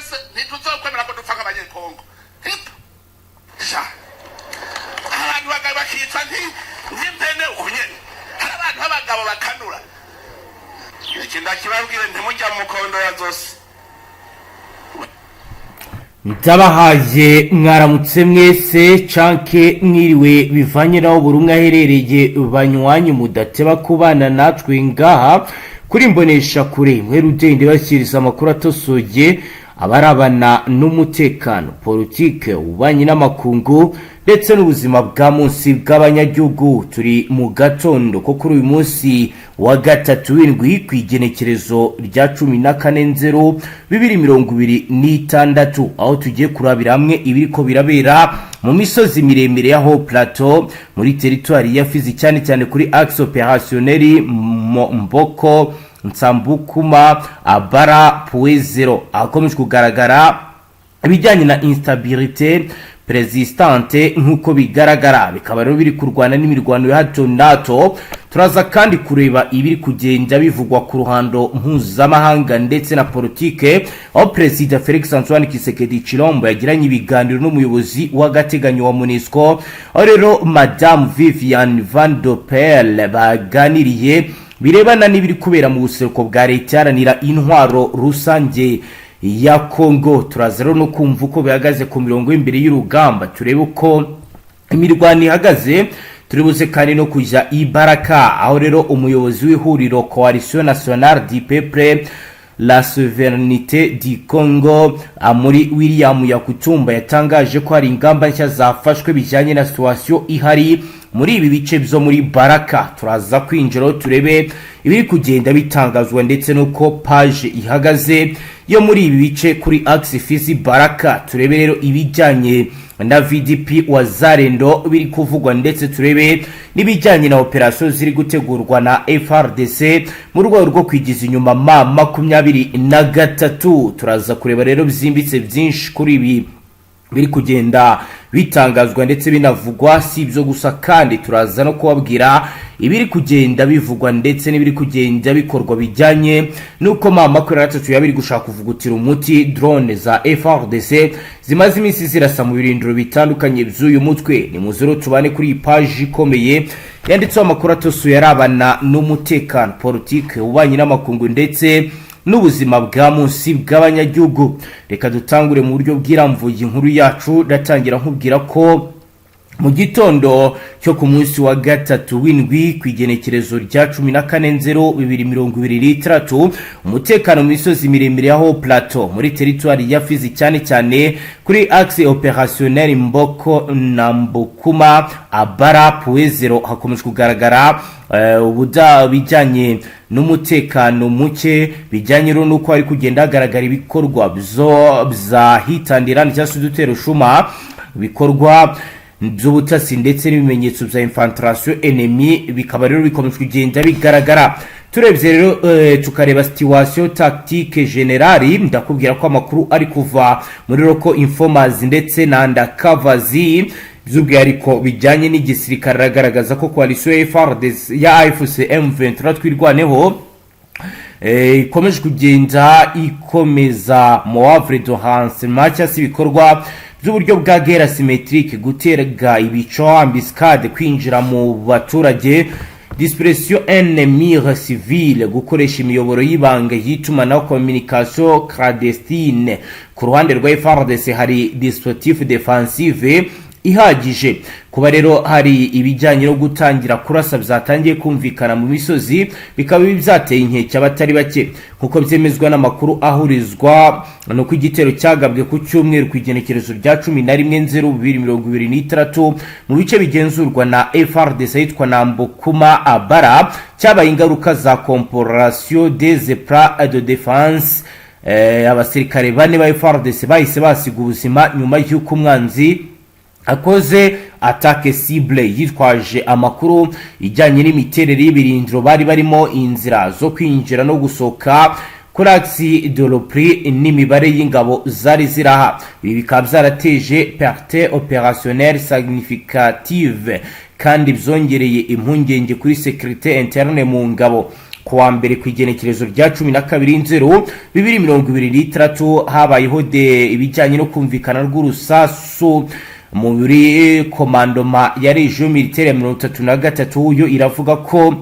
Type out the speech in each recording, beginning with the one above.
Twese ntituzokwemera ko dupfa nk'Abanyekongo. Hipo sha, abantu bagabo bakicwa nk'impene uku nyene. Hari abantu b'abagabo bakanura. Iki ndakibabwire, ntimujya mu mukondo ya zose. Ndabahaye mwaramutse mwese canke mwiriwe, bivanye naho buri umwe aherereye. Banywanyi mudateba kubana natwe ngaha kuri Mbonesha Kure, mwe rudende bashyiriza amakuru atosoye abarabana n'umutekano, politike, ububanyi n'amakungu ndetse n'ubuzima bwa munsi bw'abanyagihugu. Turi mu gatondo ko kuri uyu munsi wa gatatu w'indwi, ku igenekerezo rya 14/0/2026, aho tugiye kurabira hamwe ibiriko birabera mu misozi miremire ya Haut Plateau, muri teritwari ya Fizi, cyane cyane kuri axe opérationnel Mboko Nsambukuma Abara Point Zéro, ahakomeje kugaragara ibijyanye na instabilité persistante. Nk'uko bigaragara, bikaba rero biri kurwana n'imirwano ya hato na hato. Turaza kandi kureba ibiri kugenda bivugwa ku ruhando mpuzamahanga ndetse na politike, aho Perezida Felix Antoine Tshisekedi Tshilombo yagiranye ibiganiro n'umuyobozi w'agateganyo wa MONUSCO, aho rero Madamu Vivian Van der Perre baganiriye birebana n'ibiri kubera mu buseruko bwa Leta Iharanira Intwaro Rusange ya Kongo. Turaza rero no kumva uko bihagaze ku mirongo y'imbere y'urugamba, turebe uko imirwano ihagaze. Turibuze kandi no kujya i Baraka, aho rero umuyobozi w'ihuriro Coalition Nationale du Peuple la Souveraineté du Congo, muri William Yakutumba, yatangaje ko hari ingamba nshya zafashwe bijyanye na situation ihari muri ibi bice byo muri Baraka. Turaza kwinjiraho turebe ibiri kugenda bitangazwa ndetse n'uko page ihagaze yo muri ibi bice kuri axe Fizi Baraka. Turebe rero ibijyanye na VDP Wazalendo biri kuvugwa, ndetse turebe n'ibijyanye na operasiyo ziri gutegurwa na FARDC mu rwego rwo kwigiza inyuma M23. Turaza kureba rero byimbitse byinshi kuri ibi biri kugenda bitangazwa ndetse binavugwa. Si ibyo gusa kandi, turaza no kubabwira ibiri kugenda bivugwa ndetse n'ibiri kugenda bikorwa bijyanye n'uko M23 yaba iri gushaka kuvugutira umuti drone za FARDC zimaze iminsi zirasa mu birindiro bitandukanye by'uyu mutwe. Ni muzero tubane kuri iyi paji ikomeye yanditseho amakuru atosuye arabana n'umutekano, politike, ububanyi n'amakungu ndetse n'ubuzima bwa munsi bw'abanyagihugu. Reka dutangure mu buryo bw'iramvuye inkuru yacu. Ndatangira nkubwira ko mu gitondo cyo ku munsi wa gatatu w'indwi, ku igenekerezo rya 14/0/2026, umutekano mu misozi miremire ya Haut Plateau, muri teritwari ya Fizi, cyane cyane kuri axe opérationnel Mboko na Mbukuma Abara Point Zéro, hakomeje kugaragara ubuda bijyanye n'umutekano muke, bijyanye rero n'uko hari kugenda hagaragara ibikorwa byo bya hitandirani cyangwa se udutero shuma, ibikorwa by'ubutasi ndetse n'ibimenyetso bya infiltration ennemie, bikaba rero bikomeje kugenda bigaragara. Turebye rero, tukareba situation tactique générale, ndakubwira ko amakuru ari kuva muri local informers ndetse na undercovers, by'umwihariko bijyanye n'igisirikare, aragaragaza ko coalition ya FARDC ya AFC M23 Twirwaneho ikomeje kugenda ikomeza manœuvre de renseignement cyangwa se ibikorwa by'uburyo bwa guerre asymétrique, gutega ibico, embuscade, kwinjira mu baturage, dispersion ennemie civile, gukoresha imiyoboro y'ibanga y'itumanaho, communication clandestine. Ku ruhande rwa FARDC hari dispositif défensive ihagije. Kuba rero hari ibijyanye no gutangira kurasa byatangiye kumvikana mu misozi, bikaba byateye inkeke abatari bake. Nk'uko byemezwa n'amakuru ahurizwa, ni uko igitero cyagabwe ku cyumweru, ku igenekerezo rya 11/0/2026, mu bice bigenzurwa na FARDC ahitwa na Mbukuma Abara, cyabaye ingaruka za collaboration des plans de défense. Abasirikare bane ba FARDC bahise basiga ubuzima nyuma y'uko umwanzi akoze attaque ciblée yitwaje amakuru ijyanye n'imiterere y'ibirindiro bari barimo, inzira zo kwinjira no gusohoka kuri axe de repli n'imibare y'ingabo zari ziraha. Ibi bikaba byarateje perte opérationnelle significative kandi byongereye impungenge kuri sécurité interne mu ngabo. Kuwa mbere, ku igenekerezo rya 12 Nzero 2026, habayeho de ibijyanye no kumvikana rw'urusasu muri commandement ya région militaire ya 33. Yo iravuga ko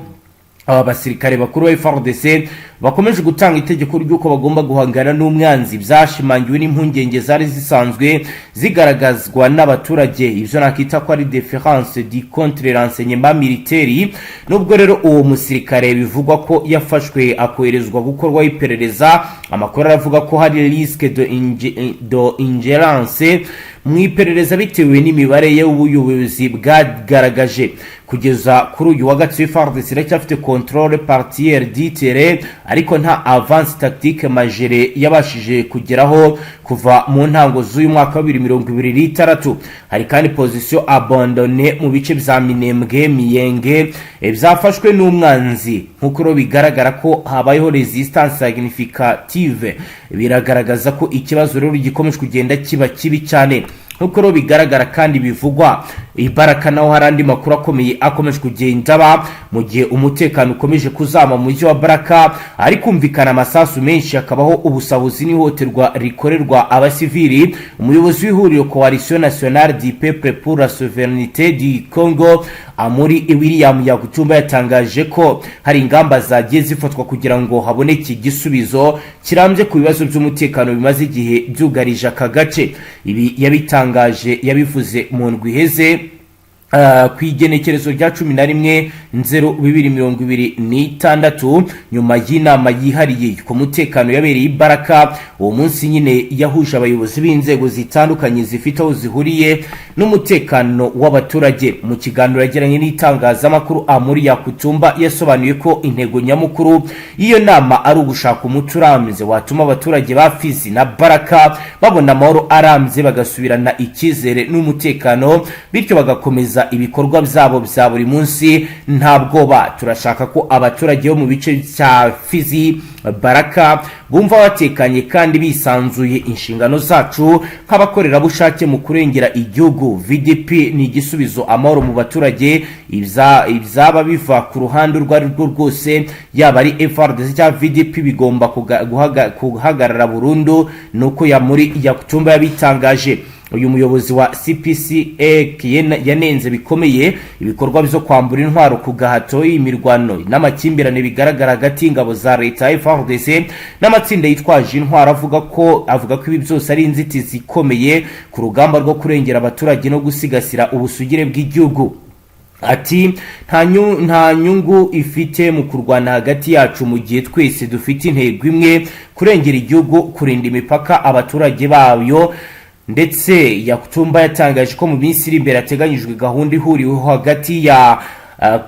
aba basirikare bakuru ba FARDC bakomeje gutanga itegeko ry'uko bagomba guhangana n'umwanzi. Byashimangiwe n'impungenge zari zisanzwe zigaragazwa n'abaturage, ibyo nakita ko ari défaillance du contre renseignement militaire. Nubwo rero uwo musirikare bivugwa ko yafashwe akoherezwa gukorwaho iperereza, amakuru aravuga ko hari risque de ingérence mu iperereza bitewe n'imibare y'ubuyobozi bwagaragaje. Kugeza kuri uyu wa gatatu, FARDC iracyafite contrôle partiel du terrain, ariko nta avance tactique majeure yabashije kugeraho kuva mu ntango z'uyu mwaka wa 2026. Hari kandi position abandonnées mu bice bya Minembwe, Miyenge, byafashwe n'umwanzi. Nk'uko rero bigaragara ko habayeho résistance significative, biragaragaza ko ikibazo rero gikomeje kugenda kiba kibi cyane. Nk'uko rero bigaragara kandi bivugwa, ibaraka naho hari andi makuru akomeye akomeje kugenda aba. Mu gihe umutekano ukomeje kuzama mu mujyi wa Baraka, hari kumvikana amasasu menshi, hakabaho ubusahuzi n'ihohoterwa rikorerwa abasivili. Umuyobozi w'ihuriro Coalition Nationale du Peuple pour la Souveraineté du Congo, Amuri William Yakutumba, yatangaje ko hari ingamba zagiye zifatwa kugira ngo haboneke igisubizo kirambye ku bibazo by'umutekano bimaze igihe byugarije aka gace. Ibi yabitangaje, yabivuze mu ndwi iheze, ku igenekerezo rya 11 Nzero 2026, nyuma y'inama yihariye ku mutekano yabereye ibaraka uwo munsi nyine, yahuje abayobozi b'inzego zitandukanye zifite aho zihuriye n'umutekano w'abaturage. Mu kiganiro yagiranye n'itangazamakuru, Amuri Yakutumba yasobanuye ko intego nyamukuru y'iyo nama ari ugushaka umuti urambye watuma abaturage ba Fizi na Baraka babona amahoro arambye, bagasubirana icyizere n'umutekano, bityo bagakomeza ibikorwa byabo bya buri munsi nta bwoba. "Turashaka ko abaturage bo mu bice bya Fizi, Baraka bumva batekanye kandi bisanzuye. Inshingano zacu nk'abakorerabushake mu kurengera igihugu, VDP, ni igisubizo amahoro mu baturage. Ibyaba biva ku ruhande urwo ari rwo rwose, yaba ari FARDC cyangwa VDP, bigomba guhagarara burundu," nuko ya muri Yakutumba yabitangaje. Uyu muyobozi wa CPCA yanenze bikomeye ibikorwa byo kwambura intwaro ku gahato, imirwano n'amakimbirane bigaragara hagati y'ingabo za leta FARDC n'amatsinda yitwaje intwaro. Avuga ko ibi byose ari inzitizi ikomeye ku rugamba rwo kurengera abaturage no gusigasira ubusugire bw'igihugu. Ati: "Nta nyungu ifite mu kurwana hagati yacu mu gihe twese dufite intego imwe: kurengera igihugu, kurinda imipaka, abaturage bayo." Ndetse Yakutumba yatangaje ko mu minsi iri imbere hateganyijwe gahunda ihuriweho hagati ya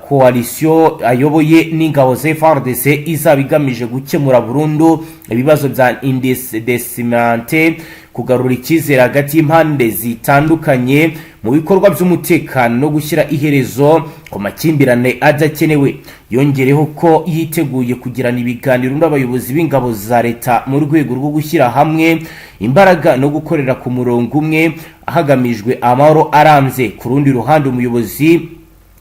coalition ayoboye n'ingabo za FARDC, izaba igamije gukemura burundu ibibazo bya indécence, kugarura icyizere hagati y'impande zitandukanye mu bikorwa by'umutekano no gushyira iherezo ku makimbirane adakenewe. Yongereho ko yiteguye kugirana ibiganiro n'abayobozi b'ingabo za leta mu rwego rwo gushyira hamwe imbaraga no gukorera ku murongo umwe hagamijwe amahoro arambye. Ku rundi ruhande, umuyobozi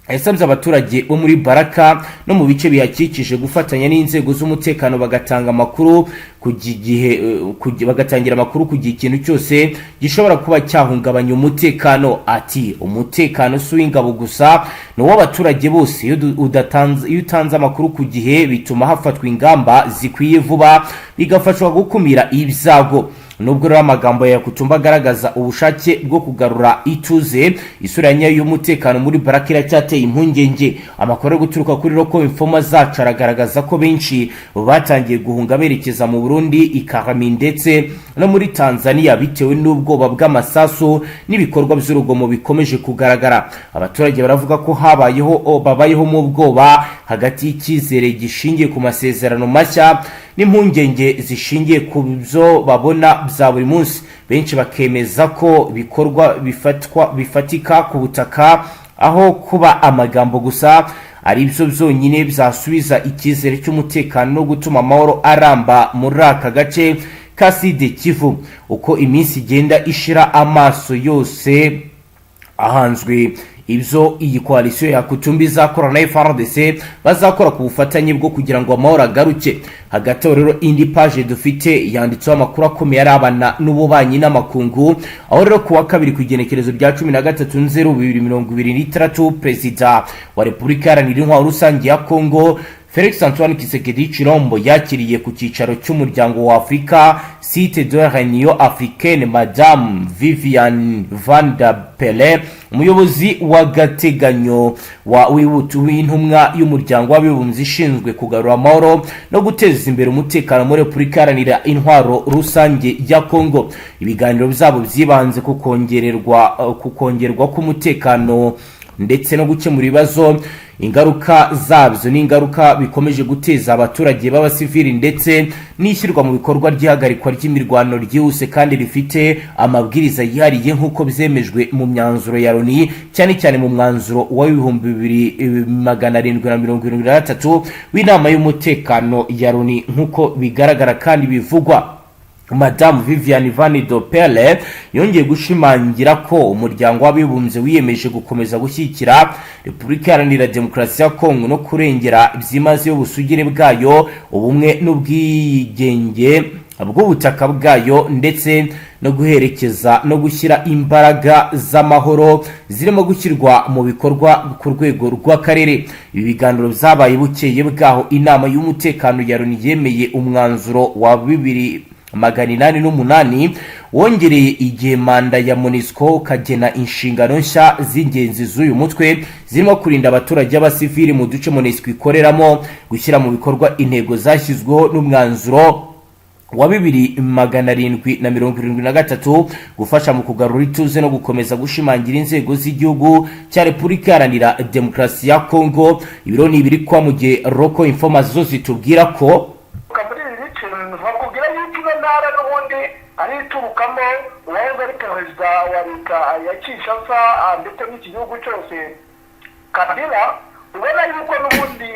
yasabye abaturage bo muri Baraka no mu bice bihakikije gufatanya n'inzego z'umutekano, bagatanga amakuru ku gihe, bagatangira amakuru ku gihe ikintu cyose gishobora kuba cyahungabanya umutekano. Ati: "Umutekano si uw'ingabo gusa, ni uw'abaturage bose. Iyo utanze amakuru ku gihe, bituma hafatwa ingamba zikwiye vuba, bigafashwa gukumira ibyago." Nubwo rero amagambo ya Yakutumba agaragaza ubushake bwo kugarura ituze, isura nyayo y'umutekano muri Baraka iracyateye impungenge. Amakuru ari guturuka kuri local informer zacu aragaragaza ko benshi batangiye guhunga berekeza mu Burundi, i Karami ndetse no muri Tanzania, bitewe n'ubwoba bw'amasasu n'ibikorwa by'urugomo bikomeje kugaragara. Abaturage baravuga ko habayeho babayeho mu bwoba, hagati y'icyizere gishingiye ku masezerano mashya n'impungenge zishingiye ku byo babona bya buri munsi. Benshi bakemeza ko ibikorwa bifatwa bifatika ku butaka, aho kuba amagambo gusa, ari byo byonyine byasubiza icyizere cy'umutekano no gutuma amahoro aramba muri aka gace ka Sud Kivu. Uko iminsi igenda ishira, amaso yose ahanzwe Ibyo iyi coalition Yakutumbi izakora na FARDC, bazakora ku bufatanye bwo kugira ngo amahoro agaruke. Hagati aho rero, indi page dufite yanditseho amakuru akomeye arabana n'ububanyi n'amakungu, aho rero kuwa kabiri ku igenekerezo rya 13 Nzeri 2026, Perezida wa Repubulika Iharanira Intwaro Rusange ya Kongo, Felix Antoine Tshisekedi Tshilombo, yakiriye ku cyicaro cy'Umuryango wa Afurika, Site de Réunion Africaine, Madame Vivian Van der Pele, umuyobozi w'agateganyo wa w'intumwa y'Umuryango w'Abibumbye ishinzwe kugarura amahoro no guteza imbere umutekano muri Repubulika Iharanira Intwaro Rusange ya Kongo. Ibiganiro byabo byibanze ku kongerwa k'umutekano ndetse no gukemura ibibazo, ingaruka zabyo n'ingaruka bikomeje guteza abaturage b'abasivili, ndetse n'ishyirwa mu bikorwa ry'ihagarikwa ry'imirwano ryihuse kandi rifite amabwiriza yihariye, nk'uko byemejwe mu myanzuro ya Loni, cyane cyane mu mwanzuro wa 2773 w'Inama y'Umutekano ya Loni. Nk'uko bigaragara kandi bivugwa, Madamu Vivian Van der Pele yongeye gushimangira ko Umuryango w'Abibumbye wiyemeje gukomeza gushyigikira Repubulika Iharanira Demokarasi ya Kongo no kurengera byimazeyo ubusugire bwayo, ubumwe n'ubwigenge bw'ubutaka bwayo, ndetse no guherekeza no gushyira imbaraga z'amahoro zirimo gushyirwa mu bikorwa ku rwego rw'akarere. Ibi biganiro byabaye bukeye bwaho Inama y'Umutekano ya Loni yemeye umwanzuro wa 2808 wongereye igihe manda ya MONUSCO, ukagena inshingano nshya z'ingenzi z'uyu mutwe, zirimo kurinda abaturage b'abasivili mu duce MONUSCO ikoreramo, gushyira mu bikorwa intego zashyizweho n'umwanzuro wa 2773, gufasha mu kugarura ituze no gukomeza gushimangira inzego z'igihugu cya Repubulika Iharanira Demokarasi ya Kongo. Ibiro ni ibiri kwa mu gihe local informers zo zitubwira ko muri ibi bice bakubwira yuko ino ntara n'ubundi ari iturukamo uwahoze ari perezida wa leta ya Kinshasa ndetse n'iki gihugu cyose, Kabila. Ubona yuko n'ubundi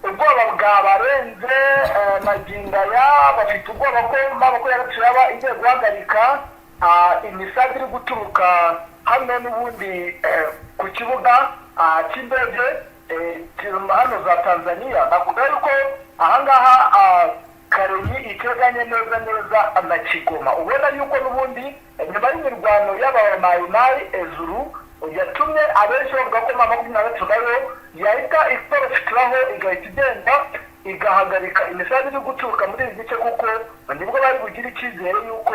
ubwoba bwabarenze magingo aya. Bafite ubwoba ko maboko yacu yaba igiye guhagarika imisazi iri guturuka hano n'ubundi ku kibuga cy'indege hano za Tanzania. Navuga yuko ahangaha Kalemie iteganye neza neza na Kigoma. Ubona yuko n'ubundi nyuma y'imirwano y'Abamayimayi ezuru yatumye abenshi bavuga ko M23 nayo yahita iporofitiraho, igahita igenda igahagarika imisanzu iri guturuka muri ibi bice, kuko nibwo bari bugire icyizere yuko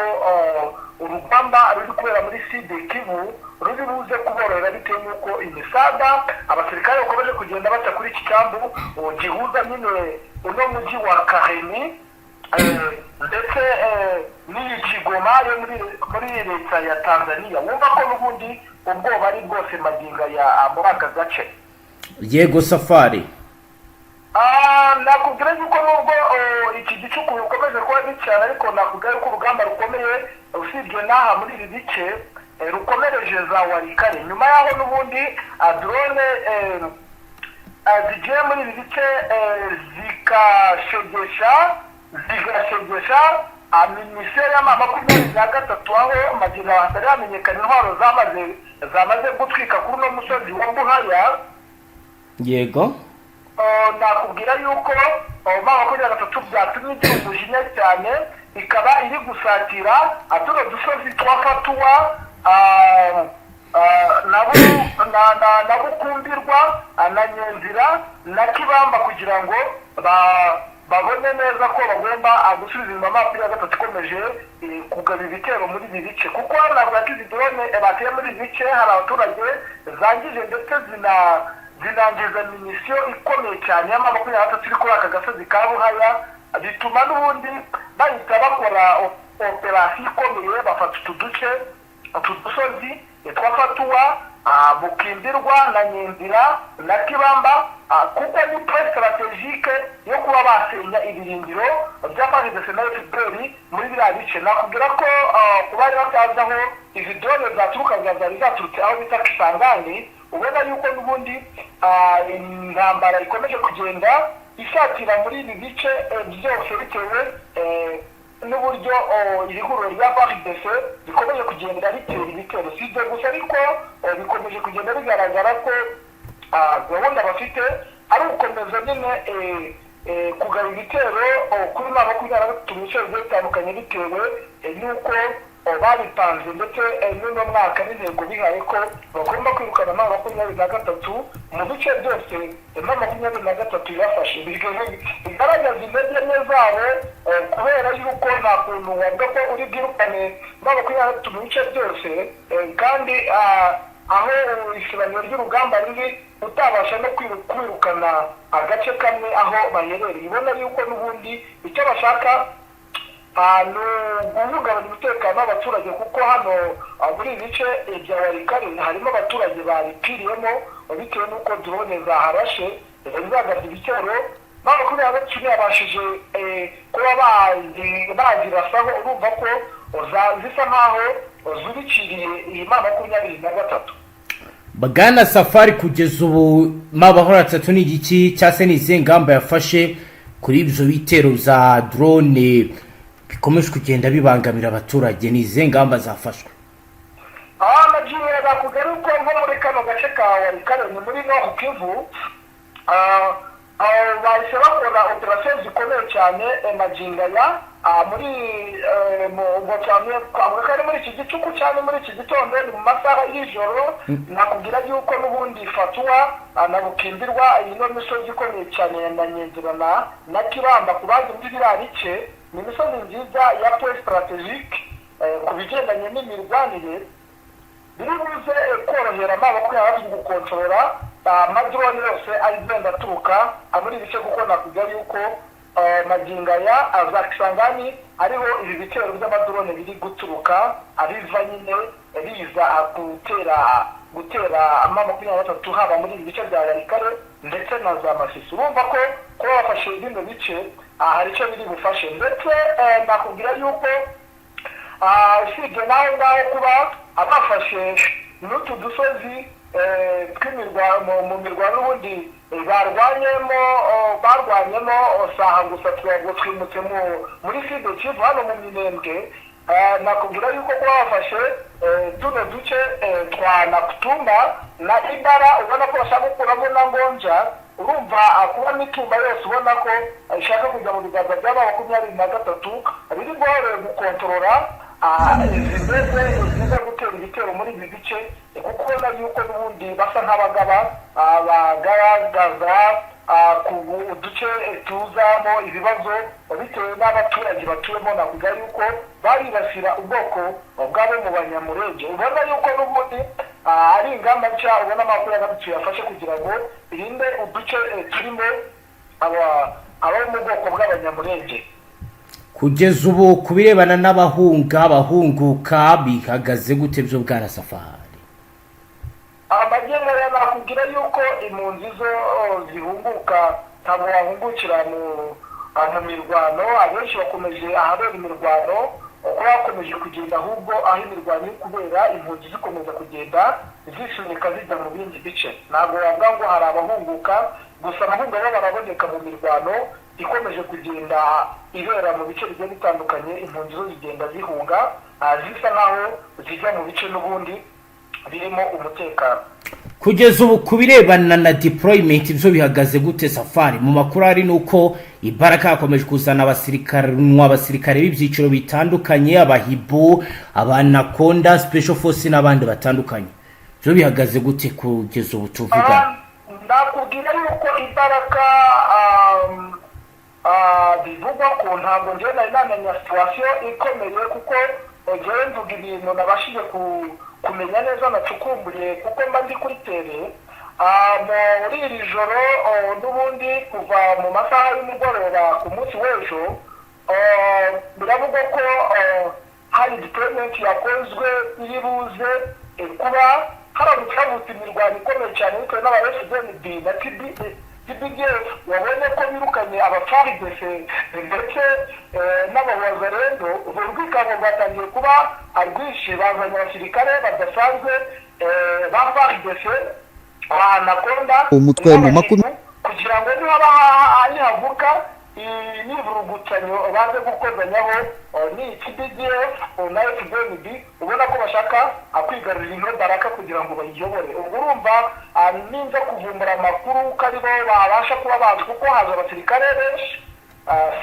urugamba ruri kubera muri Sud Kivu ruri buze kuborohera, bitewe n'uko imisada abasirikare bakomeje kugenda baca kuri iki cyambu gihuza nyine uno mujyi wa Kalemie ndetse n'iyi Kigoma yo muri leta ya Tanzania. Wumva ko n'ubundi ubwoba ari bwose magingo ya muri aka gace. Yego, Safari. Nakubwira yuko nubwo iki gicuku bikomeje kuba bicyana, ariko nakubwira yuko urugamba rukomeye, usibye n'aha muri ibi bice, rukomereje za Walikale, nyuma y'aho n'ubundi drone zigiye muri ibi bice zigashegesha minisiteri ya M23, aho magingo hatari hamenyekana intwaro zamaze gutwika kuri uno musozi wa Buhaya. Nakubwira yuko M23 byatumye igira umujinya cyane, ikaba iri gusatira tuno dusozi twa Fatuwa na Bukumbirwa na Nyenzira na Kibamba, kugira ngo babone neza ko bagomba gusubiza inyuma M23 ikomeje kugaba ibitero muri ibi bice, kuko navuga ko izi drone bateye muri ibi bice hari abaturage zangije, ndetse zinangiza munition ikomeye cyane ya M23 iri kuri aka gasozi ka Buhaya, bituma n'ubundi bahita bakora opération ikomeye, bafata utu duce, utu dusozi twa Fatuwa, Bukimbirwa na Nyenzira na Kibamba, kuko ni point stratégique yo kuba basenya ibirindiro bya FARDC na FPR muri biriya bice. Nakubwira ko ku bari batazi aho izi drone zaturuka, zari zaturutse aho bita Kisangani. Ubona yuko n'ubundi intambara ikomeje kugenda isatira muri ibi bice byose bitewe n'uburyo iri huriro rya FARDC rikomeje kugenda ritera ibitero. Si ibyo gusa ariko, bikomeje kugenda bigaragara ko gahunda bafite ari ugukomeza nyine kugaba ibitero kuri M23 mu bice bigiye bitandukanye, bitewe n'uko babipanze, ndetse n'uno mwaka n'intego bihaye ko bagomba kwirukana M23 mu bice byose M23 yafashe. Bigaragaza intege nke zabo, kubera yuko nta kuntu wavuga ko uri bwirukane M23 mu bice byose, kandi aho isibaniro ry'urugamba riri utabasha no kwirukana agace kamwe aho baherereye. Ubona yuko n'ubundi icyo bashaka ni guhungabanya umutekano w'abaturage, kuko hano muri ibi bice bya Walikale harimo abaturage babipfiriyemo bitewe n'uko drone zaharashe, zari zagabye ibitero. M23 ntiyabashije kuba bazirasaho. Urumva ko zisa nkaho zubikiriye iyi M23. Bwana Safari, kugeza ubu M23 ni igiki cyangwa se ni izihe ngamba yafashe kuri ibyo bitero bya drone bikomeje kugenda bibangamira abaturage? Ni izihe ngamba zafashwe? Amagingo nakubwira uko nko muri kano gace ka Walikale, ni muri Nord Kivu, bahise bakora operasiyo zikomeye cyane. Magingo aya muri ubwo cyane twavuga ko ari muri iki gicuku cyane, muri iki gitondo, ni mu masaha y'ijoro. Nakubwira yuko n'ubundi Fatuwa na Bukimbirwa, ino misozi ikomeye cyane ya Nanyenzira na Kibamba, ku bazi muri biriya bice, ni imisozi nziza ya point stratégique ku bigendanye n'imirwanire. Biri buze korohera M23 gukontorora amadrone yose agenda aturuka muri ibi bice, kuko nakubwira yuko magingo aya za Kisangani ariho ibi bitero by'amadrone biri guturuka, abiva nyine biza gutera M23, haba muri ibi bice bya Walikale ndetse na za Masisi. Urumva ko kuba bafashe bino bice hari icyo biri bufashe. Ndetse nakubwira yuko usibye n'aho ngaho, kuba abafashe n'utu dusozi mu mirwano n'ubundi barwanyemo saha gusa, twago twimutse muri Sud Kivu, hano mu Minembwe. Nakubwira yuko kuba bafashe tuno duce twa Nakutumba na Ibara, ubona ko bashaka gukuramo na Ngonja. Urumva kuba mitumba yose ubona ko ishaka kujya mu biganza bya M23, biri bworohe gukontorora izi ndege ziza gutera ibitero muri ibi bice, kuko ubona yuko n'ubundi basa nk'abagaba bagaragaza ku uduce tuzamo ibibazo bitewe n'abaturage batuyemo. Nakuvuga yuko baribasira ubwoko bw'abo mu Banyamurenge. Ubona yuko n'ubundi ari ingamba nshya ubona M23 yafashe kugira ngo irinde uduce turimo abo mu bwoko bw'Abanyamurenge. Kugeza ubu, ku birebana n'abahunga, abahunguka, bihagaze gute byo, bwana Safari? Amagenga ya nakubwira yuko impunzi zo zihunguka ntabwo bahungukira mu mirwano. Abenshi bakomeje ahabera imirwano, kuko bakomeje kugenda ahubwo aho imirwano iri kubera, impunzi zikomeza kugenda zisunika zijya mu bindi bice. Ntabwo wavuga ngo hari abahunguka gusa, abahunga bo baraboneka mu mirwano ikomeje kugenda ibera mu bice bigiye bitandukanye. Impunzi zo zigenda zihunga, zisa nkaho zijya mu bice n'ubundi birimo umutekano. Kugeza ubu, ku birebana na deployment byo bihagaze gute, Safari? Mu makuru ari ni uko Ibaraka yakomeje kuzana abasirikare b'ibyiciro bitandukanye, Abahibu, Abanakonda, Special Force n'abandi batandukanye. Byo bihagaze gute kugeza ubu tuvuga? Ndakubwira yuko Ibaraka bivugwa ko, ntabwo njyewe nari namenya situation ikomeye, kuko njyewe mvuga ibintu nabashije kumenya neza, nacukumburiye, kuko mba ndi kuri terrain. Muri iri joro n'ubundi kuva mu masaha y'umugoroba ku munsi w'ejo, biravugwa ko hari deployment yakozwe iri buze kuba haramutse havutse imirwano ikomeye cyane, bitewe n'aba FDNB na TBDF wabonye ko birukanye aba FARDC ndetse n'Abawazalendo. Urwo rwikango rwatangiye kuba rwinshi, bazanye abasirikare badasanzwe ba FARDC, ba Anaconda Umutwe mu kugira ngo niba nihavuka Imyivurugutanyo baze gukozanyaho ni TPDF na FDNB, ubona ko bashaka kwigarurira ino Baraka kugira ngo bayiyobore. Ubwo urumva ninza kuvumbura amakuru ko ari bo babasha kuba bazi, kuko haza abasirikare benshi.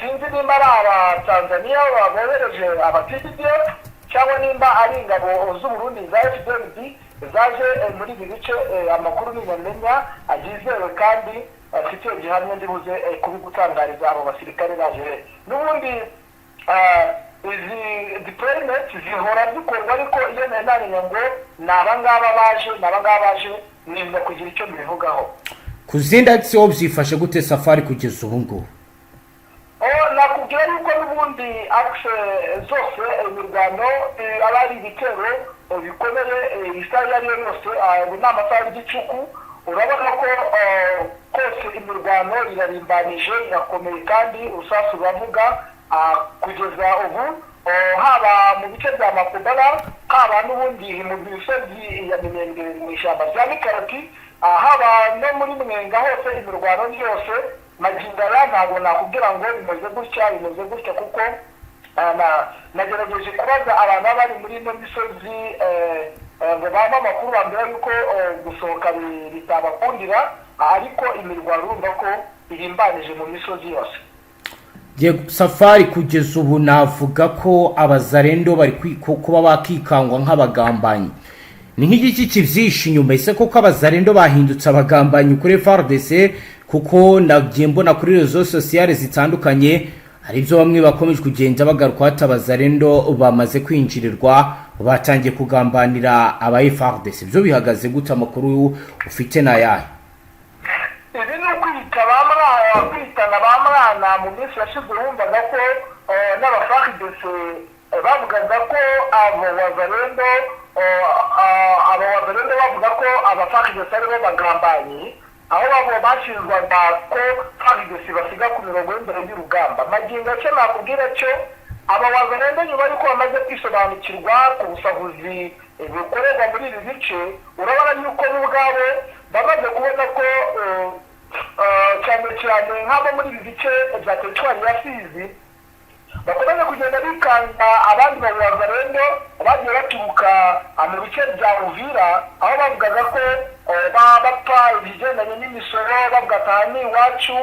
Sinzi nimba ari aba Tanzania bohereje aba TPDF cyangwa nimba ari ingabo z'Uburundi za FDNB zaje muri ibi bice. Amakuru ninyamenya yizewe kandi afite gihamya, ndibuze kubigutangariza abo basirikare baje. N'ubundi izi deployment zihora zikorwa, ariko iyo nari namenya ngo ni abangaba baje, ni abangaba baje, niza kugira icyo mbivugaho. Ku zindi axes ho byifashe gute, Safari, kugeza ubu ngubu? Oh, nakubwira yuko n'ubundi axe zose imirwano aba ari ibitero bikomeye isaha iyo ari yo yose. Ubu ni amasaha y'igicuku, urabona ko kose imirwano irarimbanije, irakomeye kandi urusasu ruravuga. Kugeza ubu haba mu bice bya Makobara, haba n'ubundi mu misozi ya Minembwe, mu ishyamba rya Mikarati, haba no muri Mwenga, hose imirwano ni yose. Magingo aya ntabwo nakubwira ngo bimeze gutya, bimeze gutya, kuko nagerageje kubaza abantu baba bari muri ino misozi ngo bampe amakuru, bambwira yuko gusohoka bitabakundira, ariko imirwano urumva ko irimbanije mu misozi yose. Yego, Safari, kugeza ubu navuga ko Abazarendo bari kuba bakikangwa nk'abagambanyi. Ni nk'igiki kibyishe inyuma? Ese koko Abazarendo bahindutse abagambanyi kuri FARDC? Kuko nagiye mbona kuri réseaux sociaux zitandukanye hari ibyo bamwe bakomeje kugenda bagaruka hati Abazarendo bamaze kwinjirirwa, batangiye kugambanira aba FARDC. Byo bihagaze gute? Amakuru ufite ni ayahe? Ibi ni ukwita ba mwana, kwitana ba mwana. Mu minsi yashize wumvaga ko n'aba FARDC bavugaga ko abo Wazarendo, abo Wazarendo bavuga ko aba FARDC aribo bagambanyi, aho babo bashinjwaga ko FARDC basiga ku mirongo y'imbere y'urugamba. Magingo icyo nakubwira cyo, aba Wazarendo nyuma y'uko bamaze kwisobanukirwa ku busahuzi bukorerwa muri ibi bice, urabona yuko bo ubwabo bamaze kubona ko cyane cyane nk'abo muri ibi bice bya teritwari ya Fizi bakomeza kugenda bikanga abandi Bawazarendo bagiye baturuka mu bice bya Uvira, aho bavugaga ko baba bapfa ibigendanye n'imisoro, bavuga ati aha ni iwacu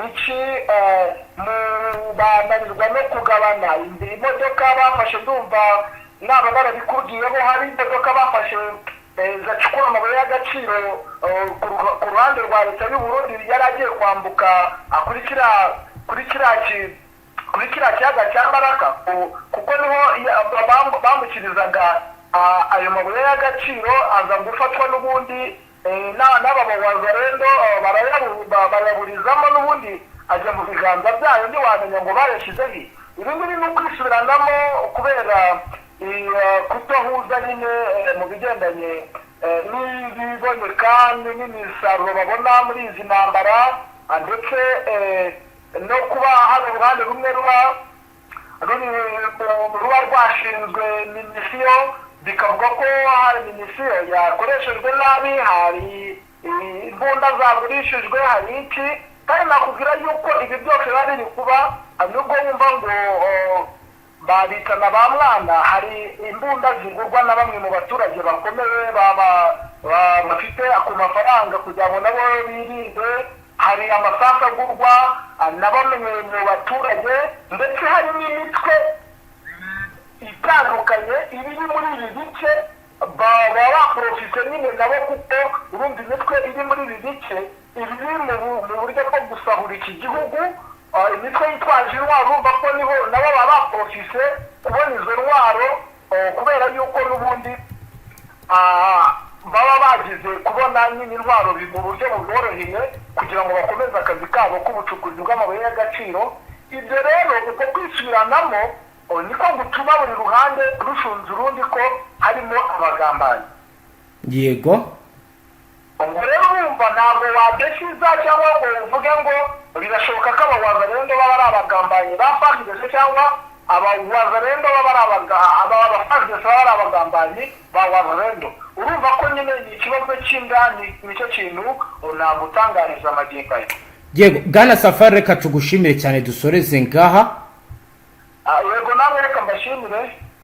iki, bananirwa no kugabana imodoka bafashe. Ndumva naba narabikubwiyeho, hari imodoka bafashe zacukura amabuye y'agaciro ku ruhande rwa leta y'u Burundi, yari agiye kwambuka kuri kiriya kiyaga cya Baraka, kuko niho bambukirizaga ayo mabuye y'agaciro, aza gufatwa n'ubundi n'aba Bawazarendo, bayaburizamo, n'ubundi ajya mu biganza byayo, ntiwamenya ngo bayashyizeho. Ibi ngibi ni ukwisubiranamo kubera kudahuza nyine mu bigendanye n'ibiboneka n'imisaruro babona muri izi ntambara, ndetse no kuba hari uruhande rumwe ruba ruri ruba rwashinzwe munition, bikavuga ko hari munition yakoreshejwe nabi, hari imbunda zagurishijwe, hari iki. Kandi nakubwira yuko ibi byose biba biri kuba nubwo wumva ngo babitana ba mwana, hari imbunda zigurwa na bamwe mu baturage bakomeye bafite ku mafaranga kugira ngo nabo birinde, hari amasasu agurwa na bamwe mu baturage, ndetse hari n'imitwe itandukanye ibiri muri ibi bice baba baporofise nyine nabo, kuko urumva imitwe iri muri ibi bice ibi biri mu buryo bwo gusahura iki gihugu, imitwe yitwaje intwaro, urumva ko niho nabo baba baporofise kubona izo ntwaro, kubera yuko n'ubundi baba bagize kubona nyine intwaro mu buryo buboroheye kugira ngo bakomeze akazi kabo k'ubucukuzi bw'amabuye y'agaciro. Ibyo rero, uko kwisubiranamo niko gutuma buri ruhande rushunze urundi ko harimo abagambanyi. Ubwo rero urumva ntabwo wadesiza cyangwa ngo uvuge ngo birashoboka ko Abawazarendo baba ari abagambanyi ba FARDC cyangwa Abawazarendo baba ari aba FARDC baba ari abagambanyi ba Wazarendo. Urumva ko nyine ni ikibazo cy'inda, nicyo kintu nagutangariza amagingo aya. Yego, bwana Safari, reka tugushimire cyane, dusoreze ngaha. Yego, namwe reka mbashimire.